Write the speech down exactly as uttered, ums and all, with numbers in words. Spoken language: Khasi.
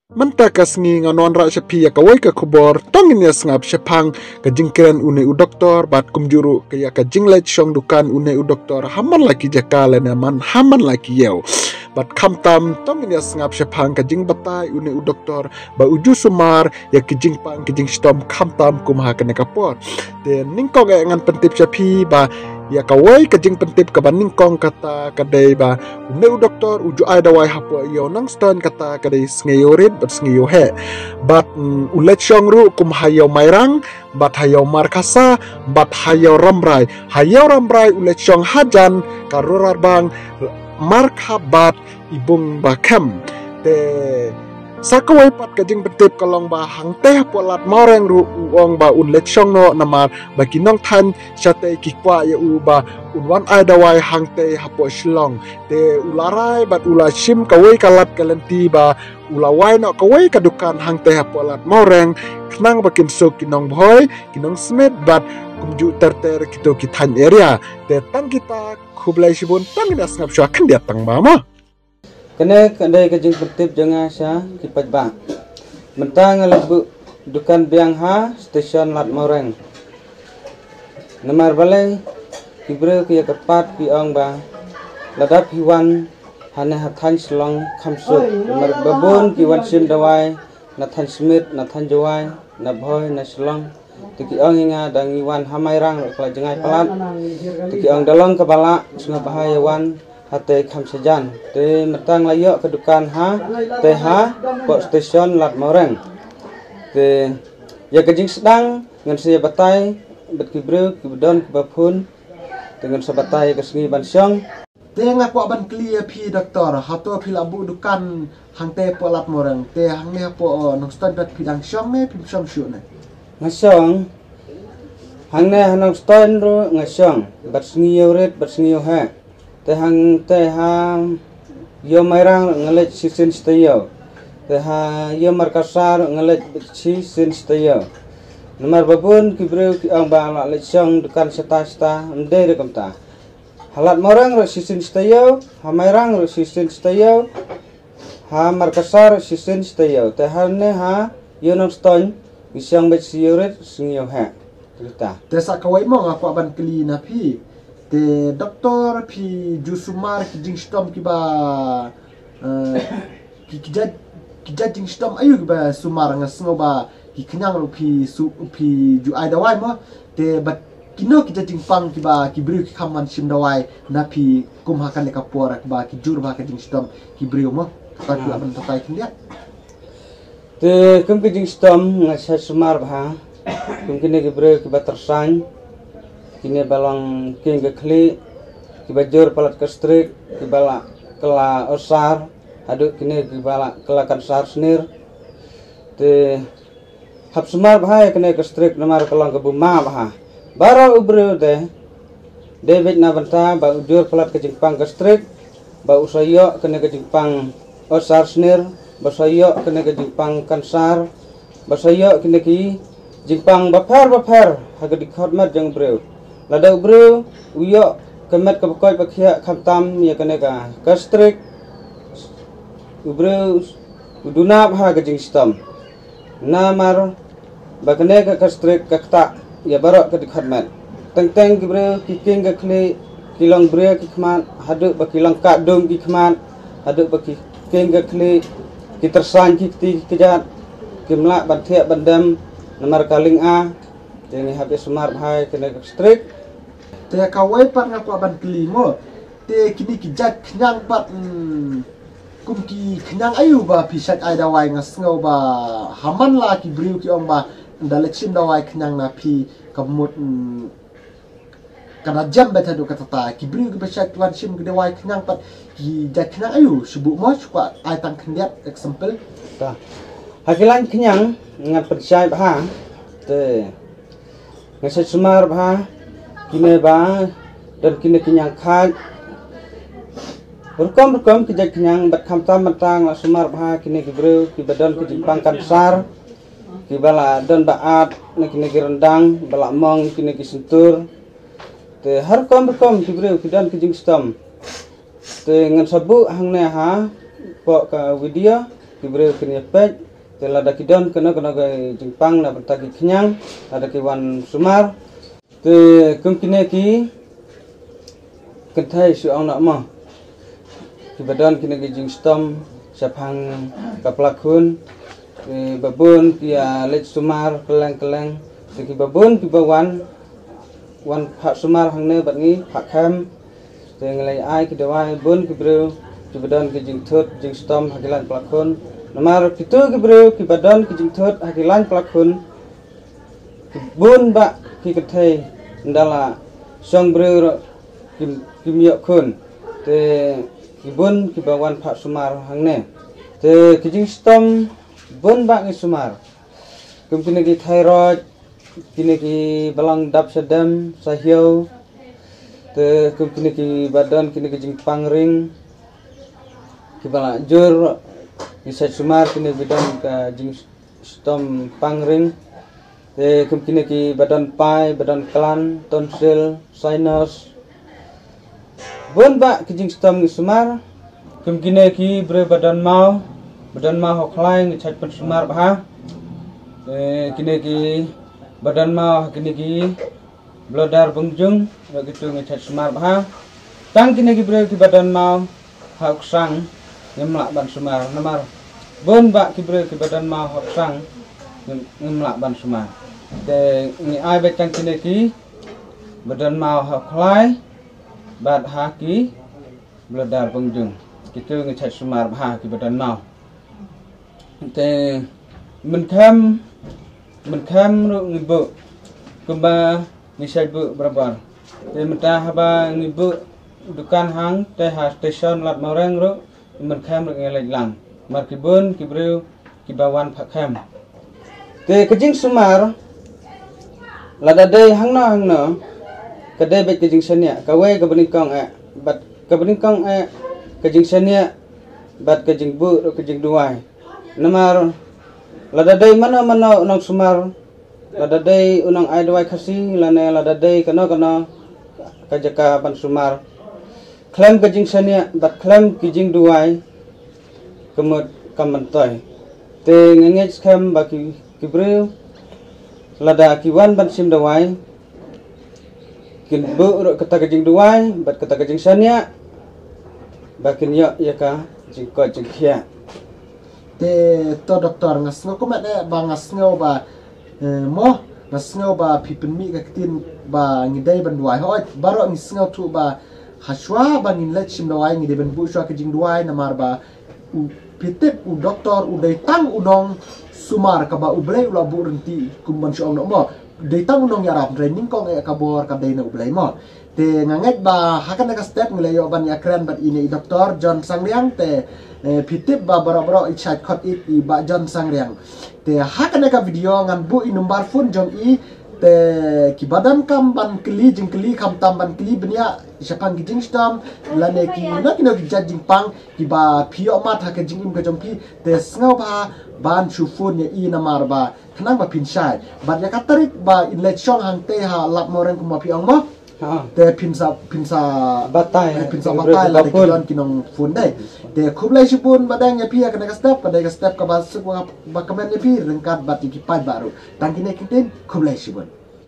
Mynta ka sngi ngan wanrah sha phi ïa kawei ka khubor, tang ngin ïa sngap shaphang ka jingkren une u doktor, bad kumjuh ruh ka ïa ka jingleit shong dukan une u doktor ha man la ki jaka lane man ha man la ki ïew. Bad khamtam tang ngin ïa sngap shaphang ka jingbatai une u doktor ba u ju sumar ïa ki jingpang ki jingshitom khamtam kum ha kane ka por. Te nyngkong eh ngan pyntip sha phi ba ïa kawei ka jingpyntip kaba nyngkong kata ka dei ba une u doktor u ju ai dawai hapoh ïew Nongstoiñ, kata ka dei sngi ïew rit bad sngi ïew heh. Bad mm, u leit shong ruh kum ha ïew Mairang, bad ha ïew Markasa, bad ha ïew Rambrai. Ha ïew Rambrai u leit shong hajan ka Rurarbang, Markha bad Ibung Bakhem. Te sa kawei pat ka jingpyntip ka long ba hangtei hapoh Lad Mawreng ruh u ong ba un leit shong noh namar ba ki nongthaiñ shatei ki kwah ïa u ba un wan ai dawai hangtei hapoh Shillong. Te u la rai bad u la shim kawei ka lad ka lynti ba u la wai noh kawei ka dukan hangtei hapoh Lad Mawreng khnang ba kin suk ki nongbhoi, ki nongsmit bad kumjuh ter ter kito ki thaiñ area. Te tang kita, khublei shibun, tang ngin ïa sngap shuwa khyndiat tang ba mo. Kane ka dei ka jingpyntip jong nga sha ki paidbah. Mynta nga leit buh dukan biang ha station Lad Mawreng. Namar balei ki briew ki ïa kyrpad ki ong ba lada phi wan hane ha thaiñ Shillong kham suk. Namar ba bun ki wan shim dawai na thaiñ Smit, na thaiñ Jowai, na Bhoi, na Shillong. Te ki ong ïa nga da ngi wan ha Mairang ruh ka la jngai palat. Te ki ong da long kaba lah, sngewbha ïa wan hatei kham shajan. Te mynta nga la ïoh ka dukan hatei hapoh station Lad Mawreng. Te ïa ka jingsdang ngan sa ïa batai bad ki briew kiba don kiba phone. Te ngan sa batai ïa ka sngi ban shong. Te nga kwah ban kylli ïa phi doktor, hato phi la buh dukan hangtei hapoh Lad Mawreng? Te hangne hapoh, uh, Nongstoiñ pat phi dang shong ne phim shong shuh ne? Nga shong. Hangne ha Nongstoiñ ruh nga shong. Bad sngi ïew rit, bad sngi ïew heh. Te hangtei ha ïew Mairang ruh nga leit shisien shitei ïew. Te ha ïew Markasa ruh nga leit shisien shitei ïew. Namar ba bun ki briew ki ong ba la leit shong dukan shata shata, ym dei ruh kumta. Ha Lad Mawreng ruh shisien shitei ïew, ha Mairang ruh shisien shitei ïew, ha Markasa ruh shisien shitei ïew. Te hangne ha ïew Nongstoiñ ngi shong beit shi ïew rit, sngi ïew heh. Te sa kawei mo nga kwah ban kylli na phi. Te doktor, phi ju sumar ki jingshitom kiba, eh, ki, ki jait, ki jait jingshitom aïu kiba sumar? Nga sngew ba ki khñiang ruh phi su, phi ju ai dawai mo. Te bad kino ki jait jingpang kiba ki briew ki kham wan shim dawai na phi kum ha kane ka por ba ki jur bha ka jingshitom ki briew mo? Kata phi lah ban batai khyndiat. Te kum ki jingshitom nga shait sumar bha kum kine ki briew kiba tyrsan, kine ba long king ka khlieh, kiba jur palat ka strik, kiba la kylla ulcer, haduh kine kiba la kylla kansar snir. Te hap sumar bha ïa kane ka strik namar ka long kaba ma bha. Baroh u briew te dei beit na bynta ba u jur palat ka jingpang ka strik, ba u sa ïoh kane ka jingpang ulcer snir, ba sa ïoh kane ka jingpang kansar, ba sa ïoh kine ki jingpang bapher bapher ha ka dkhot met jong u briew. Lada u briew u ïoh ka met kaba koit ba khiah khamtam ïa kane ka, ka strik, u briew u duna bha ka jingshitom. Namar ba kane ka, ka strik ka ktah ïa baroh ka dkhot met. Teng teng ki briew ki king ka khlieh, ki long bria ki khmat, haduh ba ki long kahdum ki khmat, haduh ba ki king ka khlieh, ki tyrsan ki kti ki kjat, kim lah ban thiah ban dem namar ka linga. Te ngi hap ïa sumar bha ïa kane ka strik. Te kawei pat nga kwah ban kylli mo. Te kine ki jait khñiang pat, mm, kum ki khñiang aïu ba phi shait ai dawai? Nga sngew ba ha man la ki briew ki ong ba ynda leit shim dawai khñiang na phi ka mut, mm, ka da jem beit haduh katta. Ki briew kiba shait wan shim ki dawai khñiang pat ki jait khñiang aïu? Shu buh mo, shu kwah ai tang khyndiat example. Ta. Ha ki lain khñiang ngan pynshai bha. Te nga shait sumar bha kine ba don kine ki ñiangkhait. Rukom rukom ki jait khñiang, bad khamtam mynta nga la sumar bha kine ki briew kiba don ki jingpang kansar, kiba la don ba at na kine ki ryndang, ba la mong kine ki shyntur. Te ha rukom rukom ki briew ki don ki jingshitom. Te ngan sa buh hangne hapoh ka video. ki briew kin ïa peit, te lada ki don kano kano ka jingpang na bynta ki khñiang, lada ki wan sumar. Te kum kine ki kynthei shu ong noh mo, kiba don kine ki jingshitom shaphang ka pla khun, te ba bun ki ïa leit sumar kylleng kylleng. Te kiba bun kiba wan, wan phah sumar hangne bad ngi phah khem. Te ngi la ai ki dawai bun ki briew kiba don ki jingthut jingshitom ha ki lain pla khun. Namar kito ki briew kiba don ki jingthut ha ki lain pla khun, ki bun bah ki kynthei, ynda la shong briew ruh kim, kim ïoh khun. Te ki bun kiba wan phah sumar hangne. Te ki jingshitom bun bah ngi sumar, kum kine ki thyroid, kine ki ba long dap sha dem sha hiew. Te kum kine kiba don kine ki jingpang ring, kiba la jur, ki shait sumar kine ki don ka jingshitom pang ring. Te kum kine kiba don pai, ba don klan, tonsil, sinus, bun bah ki jingshitom ngi sumar. Kum kine ki briew ba don maw, ba don maw ha u khlai, ngi shait pynsumar bha. Te kine kiba don maw ha kine ki blodar bungjung, ruh kito ngi shait sumar bha. Tang kine ki briew kiba don maw ha u ksang, ngim lah ban sumar. Namar bun bah ki briew kiba don maw ha u ksang, ngim, ngim lah ban sumar. Te ngi ai beit tang kine kiba don maw ha u khlai bad ha ki blodar bungjung, kito ngi shait sumar bha kiba don maw. Te mynkhem, mynkhem ruh ngi buh, kumba ngi shait buh barabor. Te mynta haba ngi buh dukan hangtei ha station Lad Mawreng ruh, mynkhem ruh ngi leit lang. Namar ki bun ki briew kiba wan phah khem. Te ka jingsumar, lada dei hangno hangno, ka dei beit ka jingshaniah, kawei kaba nyngkong eh, bad kaba nyngkong eh, ka jingshaniah bad ka jingbuh ruh ka jingduwai. Namar lada dei mano mano u nongsumar, lada dei u nong ai dawai Khasi lane lada dei kano kano ka jaka ban sumar, khlem ka jingshaniah bad khlem ki jingduwai, ka mut kam myntoi. Te nga ngeit skhem ba ki, ki briew, lada ki wan ban shim dawai, kin buh ruh kata ka jingduwai bad kata ka jingshaniah, ba kin ïoh ïa ka jingkoit jingkhiah. Te to doktor, nga sngew kumne ba, nga sngew ba, eh, mo, nga sngew ba phi pynmih ka ktien ba ngi dei ban duwai. Hooid, baroh ngi sngewthuh ba hashwa ba ngin leit shim dawai ngi dei ban buh shuwa ka jingduwai, namar ba u, phi tip u doktor u dei tang u nongsumar kaba U Blei u la buh rynti, kum ban shu ong noh mo. Dei tang u nongïarap, hynrei nyngkong eh ka bor ka dei na U Blei mo. Te nga ngeit ba ha kane ka step ngi la ïoh ban ïakren bad ine i doktor John Sangriang. Te, eh, phi tip ba baroh baroh i shait khot ïa i Bah John Sangriang. Te ha kane ka video ngan buh i number phone jong i. Te kiba donkam ban kylli jingkylli, khamtam ban kylli bniah shaphang ki jingshitom lane kino kino ki jait jingpang kiba phi ïoh mad ha ka jingim ka jong phi, te sngewbha ban shu phone ïa i, namar ba khnang ba phin shai. Bad ïa ka tarik ba in leit shong hangtei ha Lad Mawreng kumba phi ong mo, ha, te phin sa, phin sa batai, eh, phin sa batai lada ki don ki nongphone dei. Te khublei shibun ba dang ïa phi ha kane ka step, ka dei ka step kaba suk ba, ba kmen ïa phi ryngkat bad ïa ki paidbah ruh. Tang kine ki ktien, khublei shibun.